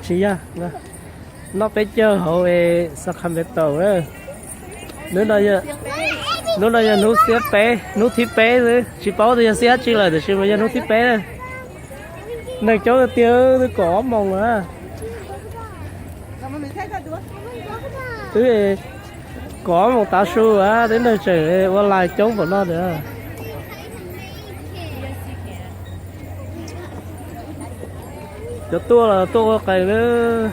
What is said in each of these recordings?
Tsis yog, noj peb caug hauv Sacramento. Hnub no yog hnub xiab peb, hnub thib peb xwb, tsis paub tias yog xiab dab tsi lawm tiam sis mas yog hnub thib peb na. Neeg coob tiag tiag, twb kaum ob moos na. Twb kaum ob moos tav su, twb neeg tseem ua line coob npaum no ntag. Cov tuaj los tuaj ua qees lawm.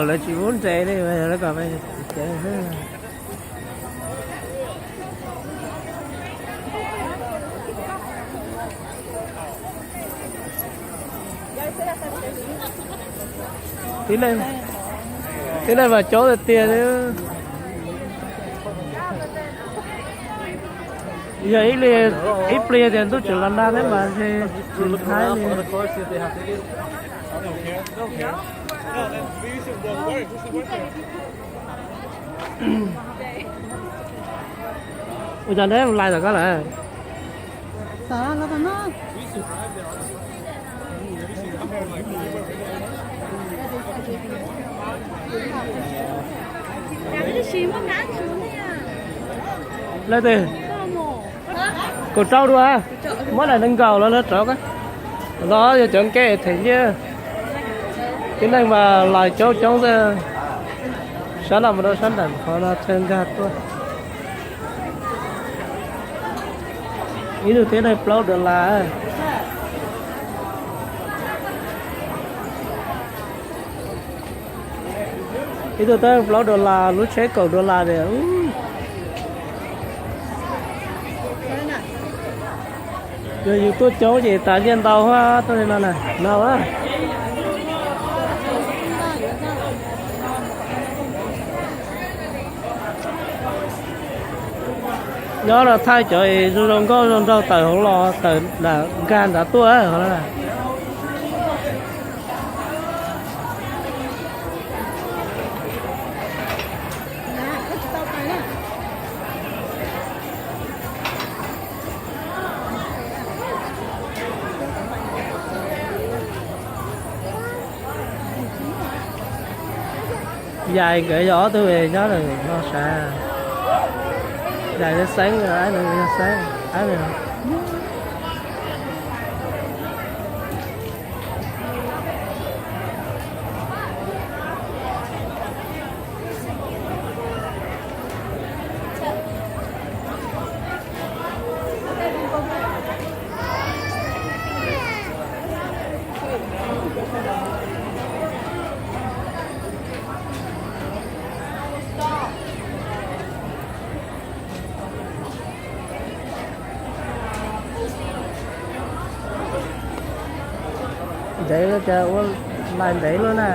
Lawv tsis pub nres li, lawv kom ceev. Tib neeg mas coob tiag tiag li. Yog ib pliag tias ntuj tseem los nag thiab mas ntshe tsis haib li. Ua cas neb lais tom koj lawm? Leej twg? Kaum rau dua. Muab daim nees nkaum los lawv rov. Los yog cov nkev them nyiaj. Tib neeg mas lais coob coob xwb. Sab no mus rau sab nram qhov no tsawg nkag tuaj. Ib tug thiab neeg plaub dollar. Ib tug thiab plaub dollar, lub tsheb kaum dollar tias. Yog yus tuaj coob ces tas nyiaj ntau tuaj li no na, no. Nyob no thaij cov zoo zoo nkauj zoo nraug tawm hauv los tawm nkag nrad tuaj. Yais nkawd yog ob tug nyob no sav. Yais yog xeeb, ab yog xeeb, ab. Ntev lawm, cas ua lais ntev luaj na.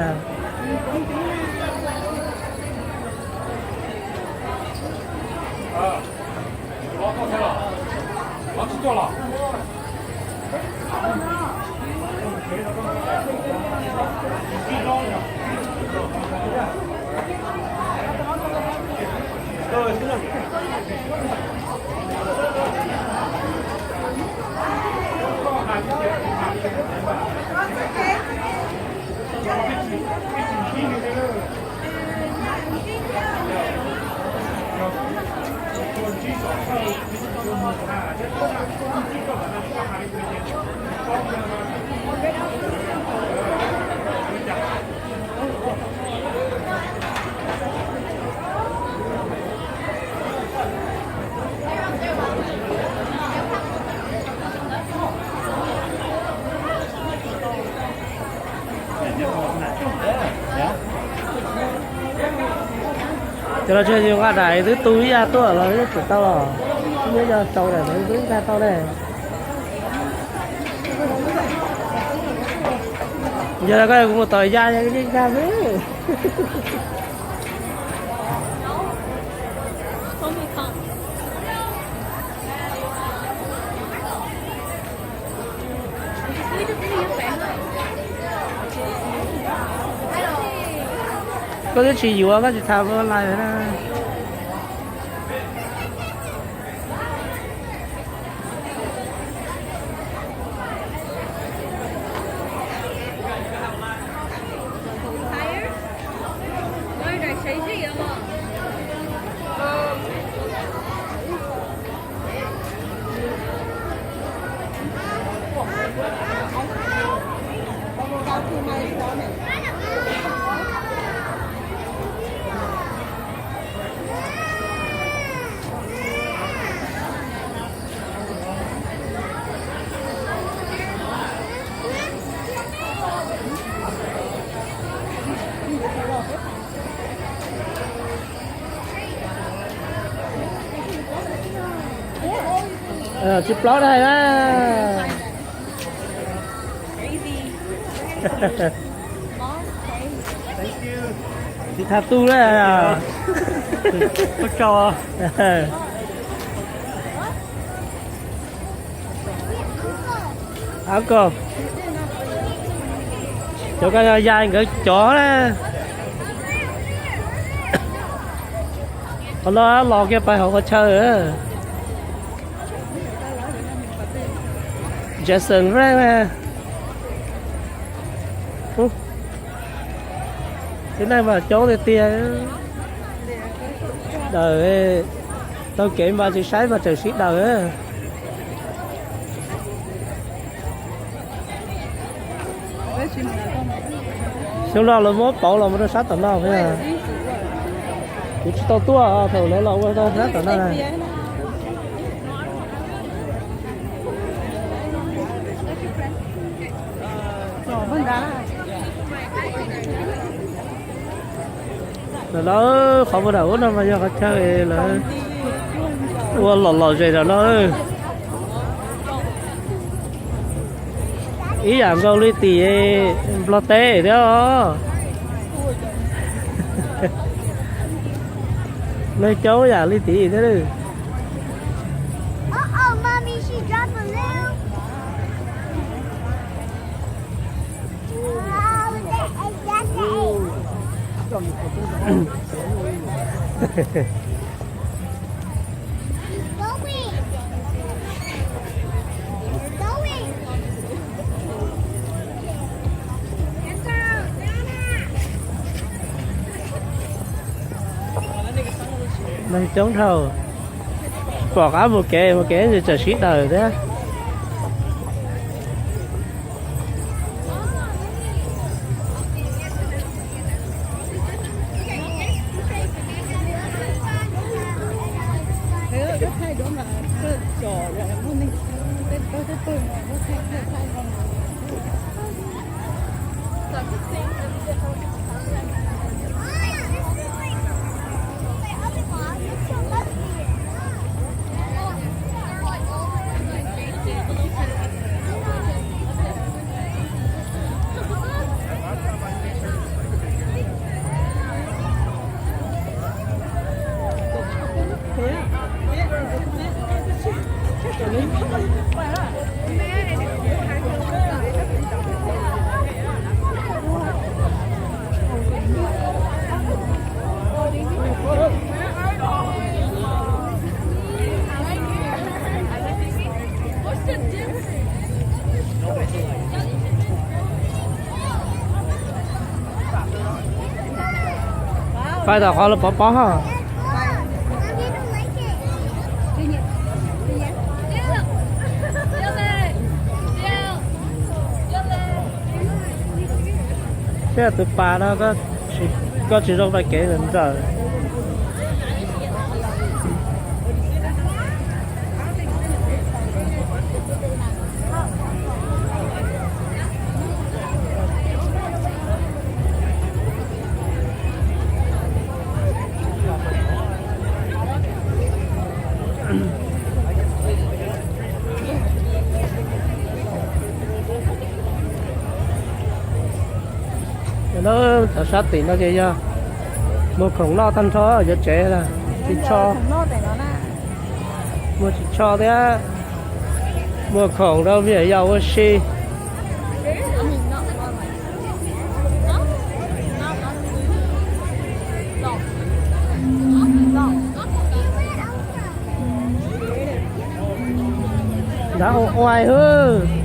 Cov no tsis yog yus nqa daim twb tu ib yam tuaj los yeej tseem tau los, nyob yog tau daim twb nkag tau ne. Yog koj kuv mus tom ya, ya xwb. Koj twb tsis yuav, koj tsis tham ua lais na. Tsis plaub dab hais na. Tsis tham tu na. Ab koj, cov ko ya nkawd cov na. Qhov no los kiag pais hauv qhov chaw. Jason Frank na. Tib neeg mas coob tiag tiag. Daws, taug kev mas tsis saib mas tseem sib daws. Xyoo no lawv muab pauv los mus rau sab tom no. Kuv tsis tau tuaj, thaum lawv los ua rau sab tom no. Lawv qhov mus nram ub no mas yog qhov chaw lawv ua lom lom zem nram no. Ib yam nkaus li tim Nplog teb thiab os. Neeg coob yam li tim thiab. Neeg coob dhau, pom qab mus kev mus kev tseem sib daws thiab. Pais tom qhov lawv pov pob hos. Thiab tus pas no, koj tsis zoo pais kev ntawm. Nyob rau sab tim no ces yog muag khoom noj tag nrho, yuav tsev lawm. Tsis tso, muag tsis tso thiab. Muag khoom rau viam yau ua si. Nrad ua ua hwb.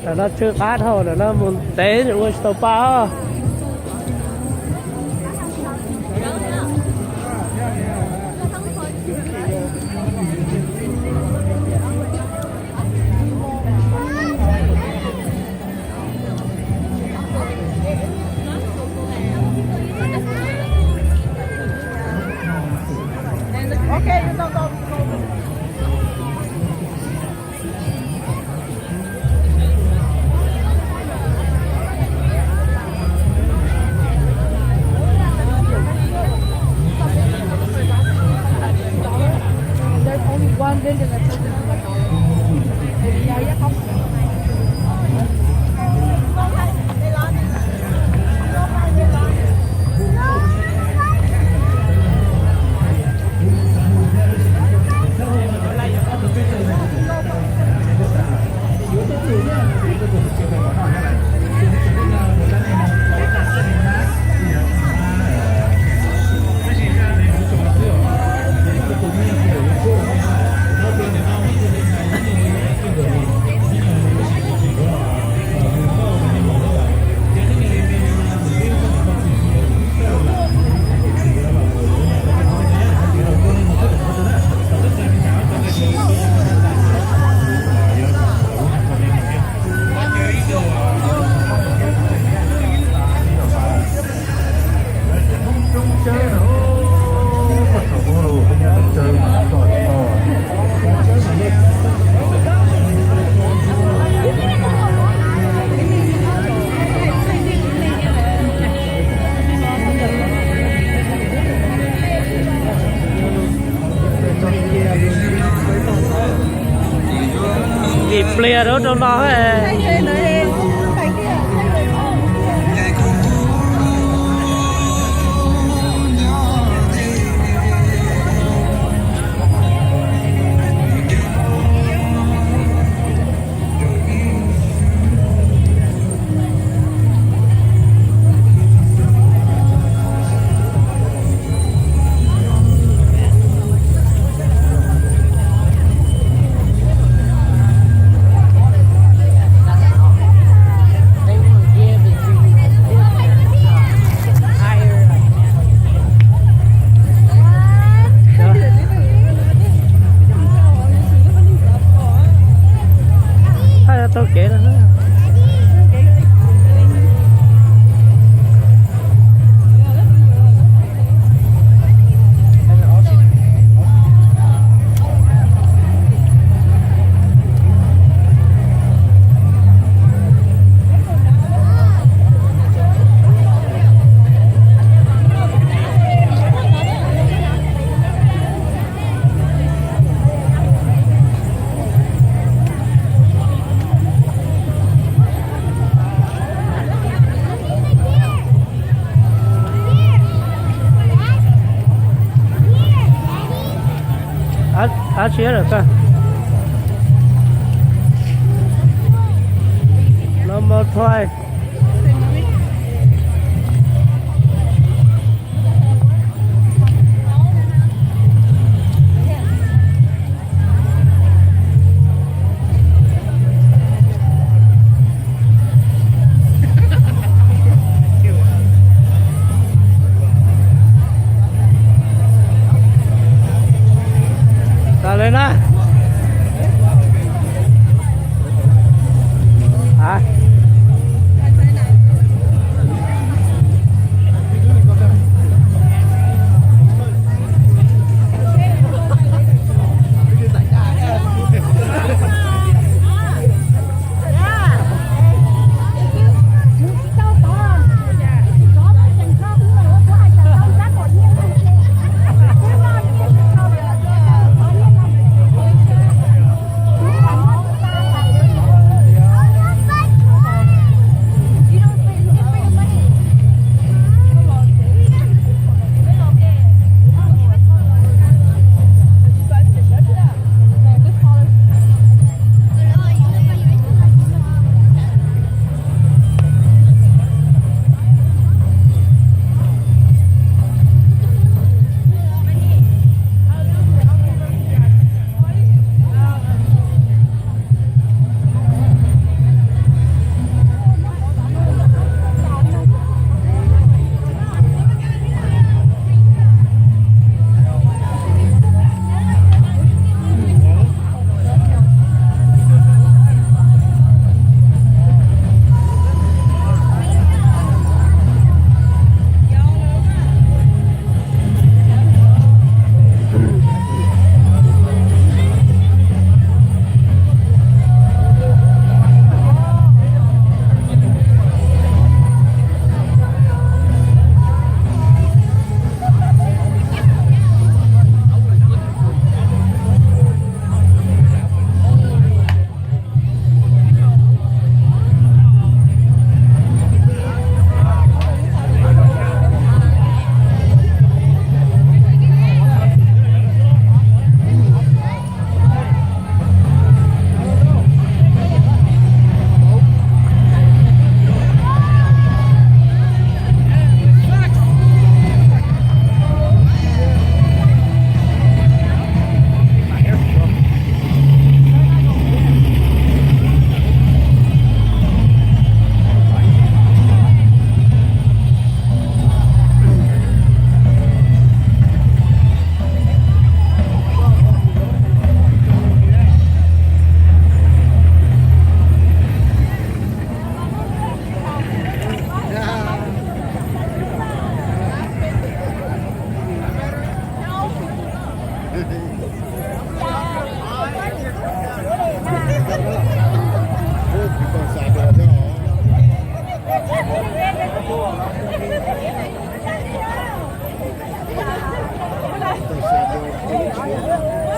Tam no tsw qab dhau, tam no mus tsev ua tsis tau pa os. Dim pliag rau rau no. Haj yog taug kev no. Ab tsi lawm koj? No mo thoi.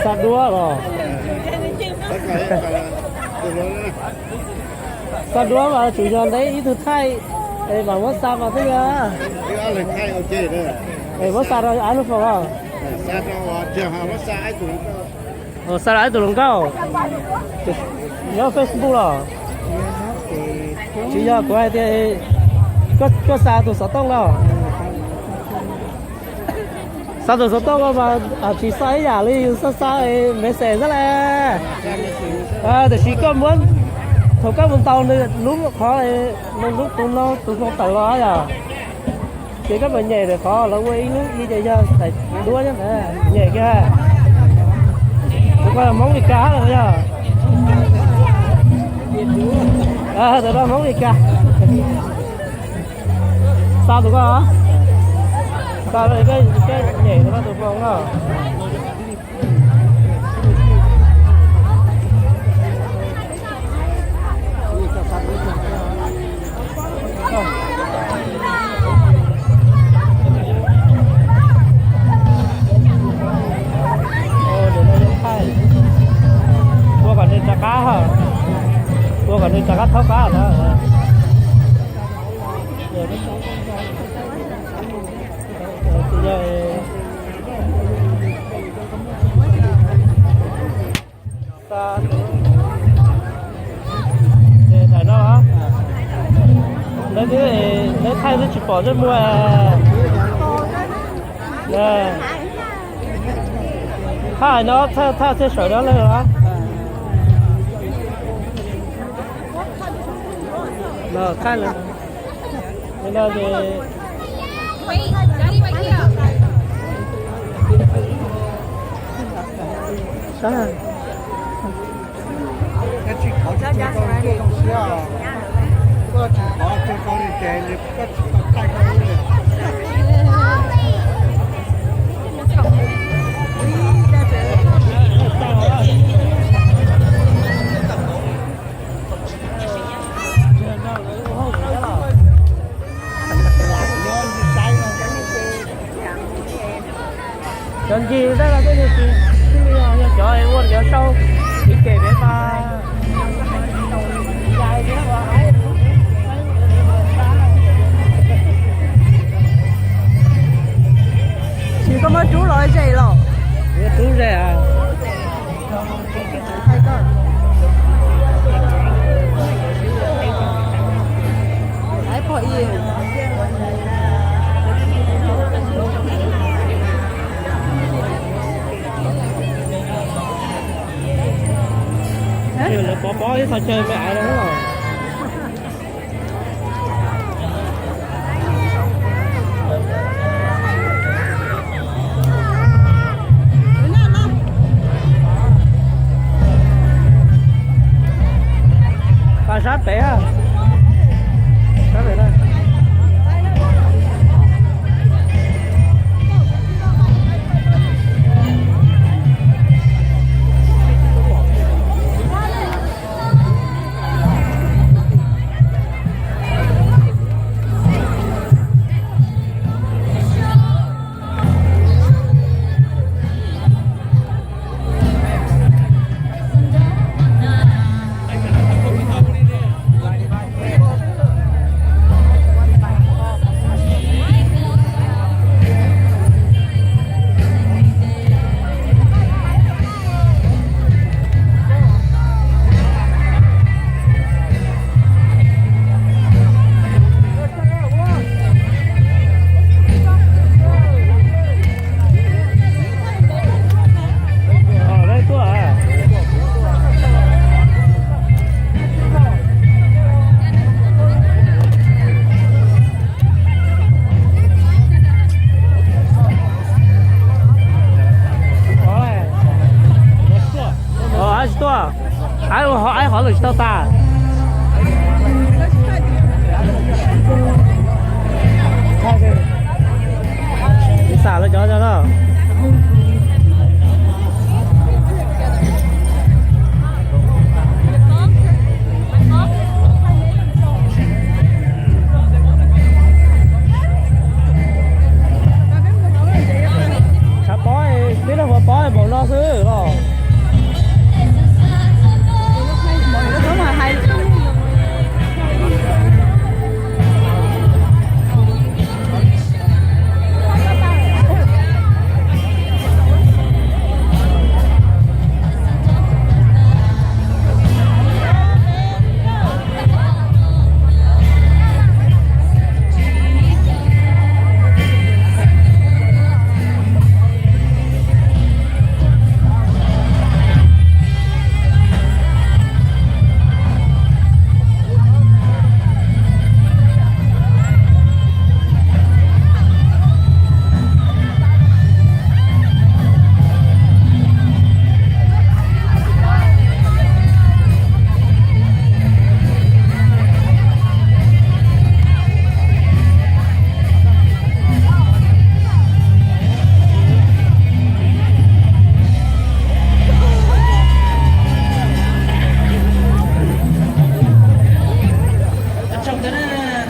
Xa duab los? Xa duab mas tsuas yog ntev ib tug thaij es mam muab xa mas xwb. Es muab xa rau ab lub foos os. Xa rau ab tus hluas nkauj. Nyob Facebook los? Tsis yog, kuv hais tias koj xa tus xov tooj los? Xa tus xov tooj mas tsis xa ib yam li yus xa xa message xwb las. Tiam sis koj muab, thaum koj mus ntaus nws lub qhov, nws lub tus no tus hmoo tawm los yom, ces koj mam nyem rau qhov lawv ua ib lub ib ces yog daim duab nyob ntawd, nyem kiag. Tus ko Hmoob Mes Kas los yog? Tus no Hmoob Mes Kas. Xa tus ko, xa koj nyem tus no tus hmoo no. Ua kom nws rov qab, ua kom nws rov qab thaub qab na. Daim no, lawv thaij twb tsis pom ntsej muag. Thaij no, thaij txhia sawm no lawm. Thaij lawm. No ces Cov ncig tej no tej yog tsis, yog cov ua cov sau ib ce pem mas. Tsis, koj muab rub los ze los? Rub ze. Lawv pov pob ib qho chaw me aiv no. Sab pem, sab pem na. Aib tsis tuaj, aib ua aib qhov lawm tsis tau tas. Xam lawv cov no. Tshav pob, peb lub hauv pob npaum no Hwj los. Ua tsaug ntau na,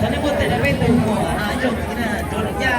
thov nej muab tes rau peb tus muam no ib zaug ntxiv na, tsuav lawm ncaj.